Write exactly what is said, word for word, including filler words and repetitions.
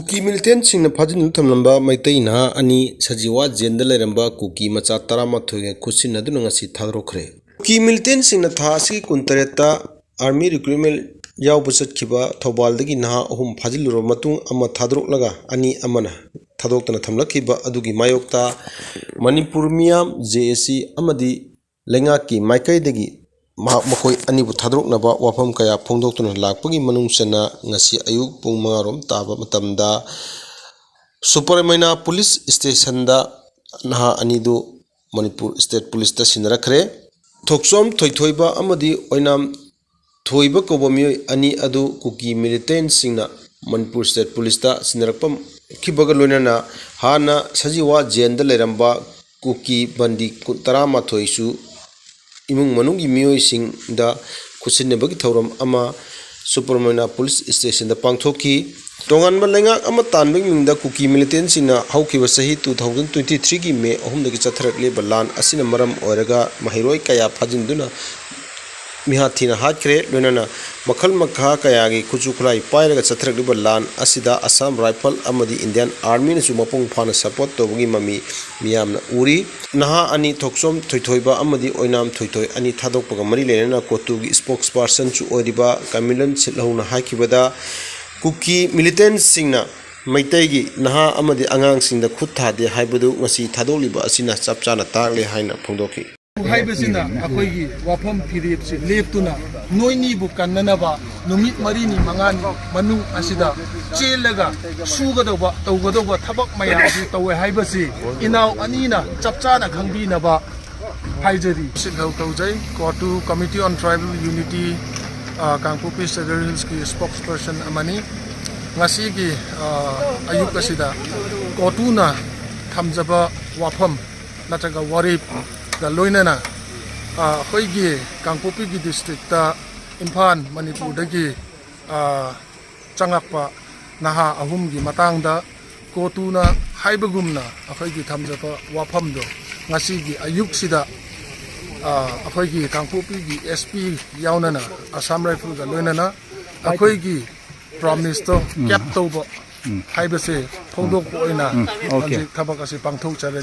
ꯀꯨꯀꯤ ꯃꯤꯂꯤꯇꯦꯟꯁꯤꯡꯅ ꯐꯥꯖꯤꯟꯗꯨꯅ ꯊꯝꯂꯝꯕ ꯃꯩꯇꯩ ꯅꯍꯥ ꯑꯅꯤ ꯁꯖꯤꯋꯥ ꯖꯦꯜꯗ ꯂꯩꯔꯝꯕ ꯀꯨꯀꯤ ꯃꯆꯥ ꯇꯔꯥꯃꯥꯊꯣꯏꯒ ꯈꯨꯠꯁꯤꯟꯅꯗꯨꯅ ꯉꯁꯤ ꯊꯥꯗꯣꯔꯛꯈ꯭ꯔꯦ꯫ ꯀꯨꯀꯤ ꯃꯤꯂꯤꯇꯦꯟꯁꯤꯡꯅ ꯊꯥ ꯑꯁꯤꯒꯤ ꯀꯨꯟꯇꯔꯦꯠꯇ army recruitment ꯌꯥꯎꯕ ꯆꯠꯈꯤꯕ ꯊꯧꯕꯥꯜꯗꯒꯤ ꯅꯍꯥ ꯑꯍꯨꯝ ꯐꯥꯖꯤꯜꯂꯨꯔꯕ ꯃꯇꯨꯡ ꯑꯃ ꯊꯥꯗꯣꯔꯛꯂꯒ ꯑꯅꯤ ꯑꯃꯅ ꯊꯥꯗꯣꯛꯇꯅ ꯊꯝꯂꯛꯈꯤꯕ ꯑꯗꯨꯒꯤ ꯃꯥꯌꯣꯛꯇ ꯃꯅꯤꯄꯨꯔ ꯃꯤꯌꯥꯝ, ꯖꯦ ꯑꯦ ꯁꯤ ꯑꯃꯗꯤ ꯂꯩꯉꯥꯛꯀꯤ ꯃꯥꯏꯀꯩꯗꯒꯤ ꯃꯍꯥꯛ, ꯃꯈꯣꯏ ꯑꯅꯤꯕꯨ ꯊꯥꯗꯣꯔꯛꯅꯕ ꯋꯥꯐꯝ ꯀꯌꯥ ꯐꯣꯡꯗꯣꯛꯇꯨꯅ ꯂꯥꯛꯄꯒꯤ ꯃꯅꯨꯡ ꯆꯟꯅ ꯉꯁꯤ ꯑꯌꯨꯛ ꯄꯨꯡ ꯃꯉꯥ ꯔꯣꯝ ꯇꯥꯕ ꯃꯇꯝꯗ ꯁꯨꯄꯔꯃꯩꯅꯥ ꯄꯨꯂꯤꯁ ꯁ꯭ꯇꯦꯁꯟꯗ ꯅꯍꯥ ꯑꯅꯤꯗꯨ ꯃꯅꯤꯄꯨꯔ ꯁ꯭ꯇꯦꯠ ꯄꯨꯂꯤꯁꯇ ꯁꯤꯟꯅꯔꯛꯈ꯭ꯔꯦ꯫ ꯊꯣꯛꯆꯣꯝ ꯊꯣꯏꯊꯣꯏꯕ ꯑꯃꯗꯤ ꯑꯣꯏꯅꯥꯝ ꯊꯣꯏꯕ ꯀꯧꯕ ꯃꯤꯑꯣꯏ ꯑꯅꯤ ꯑꯗꯨ ꯀꯨꯀꯤ ꯃꯤꯂꯤꯇꯦꯟꯁꯤꯡꯅ ꯃꯅꯤꯄꯨꯔ ꯁ꯭ꯇꯦꯠ ꯄꯨꯂꯤꯁꯇ ꯁꯤꯟꯅꯔꯛꯄ ꯈꯤꯕꯒ ꯂꯣꯏꯅꯅ ꯍꯥꯟꯅ ꯁꯖꯤꯋꯥ ꯖꯦꯜꯗ ꯂꯩꯔꯝꯕ ꯀꯨꯀꯤ ꯕꯟꯗꯤ ꯀꯨ-, ꯇꯔꯥꯃꯥꯊꯣꯏꯁꯨ ꯏꯃꯨꯡ ꯃꯅꯨꯡꯒꯤ ꯃꯤꯑꯣꯏꯁꯤꯡꯗ ꯈꯨꯠꯁꯤꯟꯅꯕꯒꯤ ꯊꯧꯔꯝ ꯑꯃ ꯁꯨꯄꯔꯃꯩꯅꯥ ꯄꯨꯂꯤꯁ ꯁ꯭ꯇꯦꯁꯟꯗ ꯄꯥꯡꯊꯣꯛꯈꯤ꯫ ꯇꯣꯉꯥꯟꯕ ꯂꯩꯉꯥꯛ ꯑꯃ ꯇꯥꯟꯕꯒꯤ ꯃꯤꯡꯗ ꯀꯨꯀꯤ ꯃꯤꯂꯤꯇꯦꯟꯁꯤꯡꯅ ꯍꯧꯈꯤꯕ ꯆꯍꯤ two thousand twenty three ꯒꯤ ꯃꯦ ꯑꯍꯨꯝꯗꯒꯤ ꯆꯠꯊꯔꯛꯂꯤꯕ ꯂꯥꯟ ꯑꯁꯤꯅ ꯃꯔꯝ ꯑꯣꯏꯔꯒ ꯃꯍꯩꯔꯣꯏ ꯀꯌꯥ ꯐꯥꯖꯤꯟꯗꯨꯅ ꯃꯤꯍꯥꯠ ꯊꯤꯅ ꯍꯥꯠꯈ꯭ꯔꯦ꯫ ꯂꯣꯏꯅꯅ ꯃꯈꯜ ꯃꯈꯥ ꯀꯌꯥꯒꯤ ꯈꯨꯠꯁꯨ ꯈꯨꯠꯂꯥꯏ ꯄꯥꯏꯔꯒ ꯆꯠꯊꯔꯛꯂꯤꯕ ꯂꯥꯟ ꯑꯁꯤꯗ ꯑꯁꯥꯝ ꯔꯥꯏꯐꯜ ꯑꯃꯗꯤ ꯏꯟꯗꯤꯌꯥꯟ ꯑꯥꯔꯃꯤꯅꯁꯨ ꯃꯄꯨꯡ ꯐꯥꯅ ꯁꯄꯣꯔꯠ ꯇꯧꯕꯒꯤ ꯃꯃꯤ ꯃꯤꯌꯥꯝꯅ ꯎꯔꯤ꯫ ꯅꯍꯥ ꯑꯅꯤ ꯊꯣꯛꯆꯣꯝ ꯊꯣꯏꯊꯣꯏꯕ ꯑꯃꯗꯤ ꯑꯣꯏꯅꯥꯝ ꯊꯣꯏꯊꯣꯏ ꯑꯅꯤ ꯊꯥꯗꯣꯛꯄꯒ ꯃꯔꯤ ꯂꯩꯅꯅ ꯀꯣꯇꯨꯒꯤ ꯁ꯭ꯄꯣꯛꯁ ꯄꯥꯔꯁꯟꯁꯨ ꯑꯣꯏꯔꯤꯕ ꯀꯃꯤꯂꯟ ꯁꯤꯠꯍꯧꯅ ꯍꯥꯏꯈꯤꯕꯗ, ꯀꯨꯀꯤ ꯃꯤꯂꯤꯇꯦꯟꯁꯤꯡꯅ ꯃꯩꯇꯩꯒꯤ ꯅꯍꯥ ꯑꯃꯗꯤ ꯑꯉꯥꯡꯁꯤꯡꯗ ꯈꯨꯠ ꯊꯥꯗꯦ ꯍꯥꯏꯕꯗꯨ ꯉꯁꯤ ꯊꯥꯗꯣꯛꯂꯤꯕ ꯑꯁꯤꯅ ꯆꯞ ꯆꯥꯅ ꯇꯥꯛꯂꯦ ꯍꯥꯏꯅ ꯐꯣꯡꯗꯣꯛꯈꯤ꯫ ꯍꯥꯏꯕꯁꯤꯅ ꯑꯩꯈꯣꯏꯒꯤ ꯋꯥꯐꯝ ꯐꯤꯔꯦꯞꯁꯤ ꯂꯦꯞꯇꯨꯅ ꯅꯣꯏꯅꯤꯕꯨ ꯀꯟꯅꯅꯕ ꯅꯨꯃꯤꯠ ꯃꯔꯤꯅꯤ ꯃꯉꯥꯅꯤ ꯃꯅꯨꯡ ꯑꯁꯤꯗ ꯆꯦꯜꯂꯒ ꯁꯨꯒꯗꯧꯕ ꯇꯧꯒꯗꯧꯕ ꯊꯕꯛ ꯃꯌꯥꯝꯁꯤ ꯇꯧꯋꯦ ꯍꯥꯏꯕꯁꯤ ꯏꯅꯥꯎ ꯑꯅꯤꯅ ꯆꯞ ꯆꯥꯅ ꯈꯪꯕꯤꯅꯕ ꯍꯥꯏꯖꯔꯤ꯫ ꯁꯤꯠꯍꯧ ꯇꯧꯖꯩ, ꯀꯣꯇꯨ Committee on Tribal Unity, ꯑ, ꯀꯥꯡꯄꯣꯛꯄꯤ ꯁꯦꯗꯔ ꯍꯤꯜꯁꯀꯤ ꯁ꯭ꯄꯣꯛꯁ ꯄꯔꯁꯟ ꯑꯃꯅꯤ꯫ ꯉꯁꯤꯒꯤ, ꯑ, ꯑꯌꯨꯛ ꯑꯁꯤꯗ ꯀꯣꯇꯨꯅ ꯊꯝꯖꯕ ꯋꯥꯐꯝ ꯅꯠꯇ꯭ꯔꯒ ꯋꯥꯔꯦꯞꯀ ꯂꯣꯏꯅꯅ, ꯑ, ꯑꯩꯈꯣꯏꯒꯤ ꯀꯥꯡꯄꯣꯛꯄꯤꯒꯤ ꯗꯤꯁꯇ꯭ꯔꯤꯛꯇ ꯏꯝꯐꯥꯜ, ꯃꯅꯤꯄꯨꯔꯗꯒꯤ, ꯑ, ꯆꯪꯉꯛꯄ ꯅꯍꯥ ꯑꯍꯨꯝꯒꯤ ꯃꯇꯥꯡꯗ ꯀꯣꯇꯨꯅ ꯍꯥꯏꯕꯒꯨꯝꯅ ꯑꯩꯈꯣꯏꯒꯤ ꯊꯝꯖꯕ ꯋꯥꯐꯝꯗꯣ ꯉꯁꯤꯒꯤ ꯑꯌꯨꯛꯁꯤꯗ, ꯑ, ꯑꯩꯈꯣꯏꯒꯤ ꯀꯥꯡꯄꯣꯛꯄꯤꯒꯤ ꯑꯦꯁ ꯄꯤ ꯌꯥꯎꯅꯅ ꯑꯁꯥꯝ ꯔꯥꯏꯐꯜꯒ ꯂꯣꯏꯅꯅ ꯑꯩꯈꯣꯏꯒꯤ ꯄ꯭ꯔꯣꯃꯤꯁꯇꯣ ꯀꯦꯞ ꯇꯧꯕ ꯍꯥꯏꯕꯁꯦ ꯐꯣꯡꯗꯣꯛꯄ ꯑꯣꯏꯅ ꯍꯧꯖꯤꯛ ꯊꯕꯛ ꯑꯁꯤ ꯄꯥꯡꯊꯣꯛꯆꯔꯅꯤ꯫